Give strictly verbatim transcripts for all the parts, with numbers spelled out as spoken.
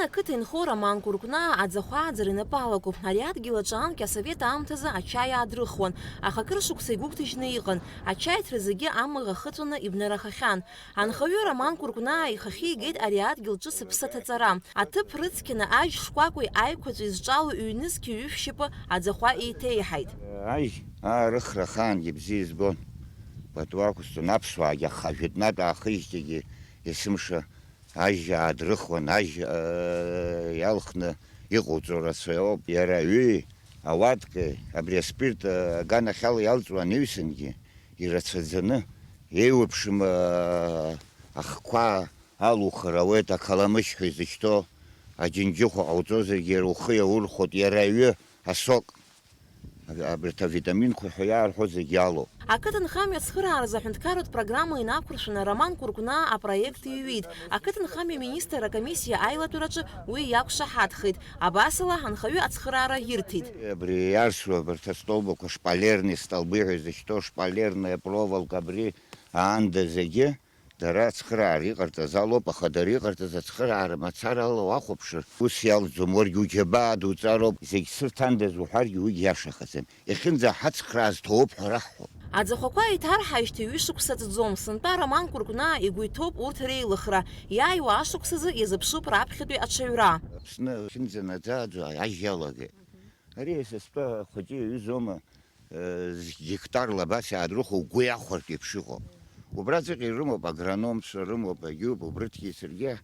Ақыҭа инхо Роман Кәыркәнаа аӡахәа ааӡара инапы алаку. Ари адгьыл аҿы анкьа асовет аамҭазы ачаи аадрыхуан, аха акыр шықәса игәыгәҭажьны иҟан, ачаиҭра зегьы амаӷ ахыҵәаны ибнарахахьан. Анхаҩы Роман Кәыркәнаа ихахьы игеит ари адгьыл ҿыц-ԥсыҭ аҵара. Аҭыԥ рыцқьаны ажь шкәакәеи аиқәаҵәеи зҿало ҩнызқьи ҩышәшьапы аӡахәа еиҭеиҳаит. Ажь аарыхра ахаангьы бзиа избон. Пату ақәысҵон, аԥсуаагьы аха жәытәнатә аахижьҭеигьы есымша ажь аадрыхуан, ажь, э, иалхны иҟауҵо рацәаҩуп. Иара аҩи ауаткеи абри аспирт, э, аганахьала иалҵуа анаҩсангьы ирацәаӡаны, еиуеиԥшым, э, ахқәа алухыр ауеит, ақаламышь ҳәа изышьҭоу аџьынџьыхәа ҟауҵозаргьы иара ухы иаурхәоит, иара аҩы, асок. Аб-, абарҭ авитаминқәа ҳәа иаарҳәо зегь алоуп. Ақыҭанхамҩа ацхырааразы аҳәынҭқарратә программа инақәыршәаны Роман Кәыркәнаа апроект иҩит. Ақыҭанхамҩа министр акомиссиа аилатәараҿы уи иақәшаҳаҭхеит. Абасала, анхаҩы ацхыраара ирҭеит. Абри иарсу абарҭ астолбақәа, шпалерные столбы ҳәа изышьҭоу, шпалерная проволока, абри аанда зегьы дара ацхыраара иҟарҵаз алоуп, аха дара иҟарҵаз ацхыраара мацарала уахәаԥшыр, ус иалҵӡом, уаргьы уџьабаа дуҵароуп, зегь сырҭандаз уҳәаргьы уигьы иашахаӡам. Иахьынӡаҳацхрааз ҭоуп ҳәа раҳҳәо. Аӡахәақәа иҭарҳаижьҭеи ҩышықәса ҵӡом, сынтәа Роман Кәыркәнаа игәы иҭоуп урҭ реилыхра. Иааиуа ашықәсазы иазыԥшуп раԥхьатәи аҽаҩра. Аԥсны ахьынӡанаӡааӡо ажь иалагеит. Ари са стәы ахәыҷы иаҩызоума, э, гектарла абас иаадрыхуа угәы иахәартә еиԥш иҟоу. Убраҵәҟьа ирымоуп агрономцәа, рымоуп, агьуп, убрыгьы саргьы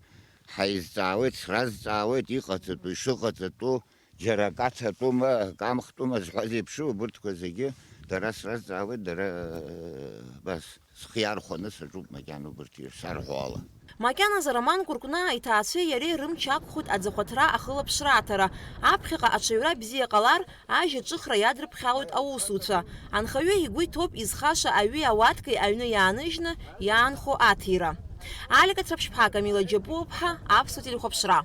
ҳаизҵаауеит, сразҵаауеит, иҟаҵатәу, ишыҟаҵатәу, џьара акы аҭатәума, акы амхтәума зҳәаз еиԥш, убырҭқәа зегьы дара сразҵаауеит, дара, э, абас, схы иархәаны саҿуп макьана убырҭ ишсарҳәо ала. Макьаназы Роман Кәыркәнаа иҭаацәеи иареи рымч ақәхоит аӡахәаҭра ахылаԥшра аҭара. Аԥхьаҟа аҽаҩра бзиа ҟалар, ажь аҿыхра иадрыԥхьалоит аусуцәа. Анхаҩы игәы иҭоуп изхаша аҩи ауаткеи аҩны иааныжьны иаанхо аҭира. Алика Цаԥшьԥҳа, Камила Џьапуаԥҳа, Аԥсуа телехәаԥшра.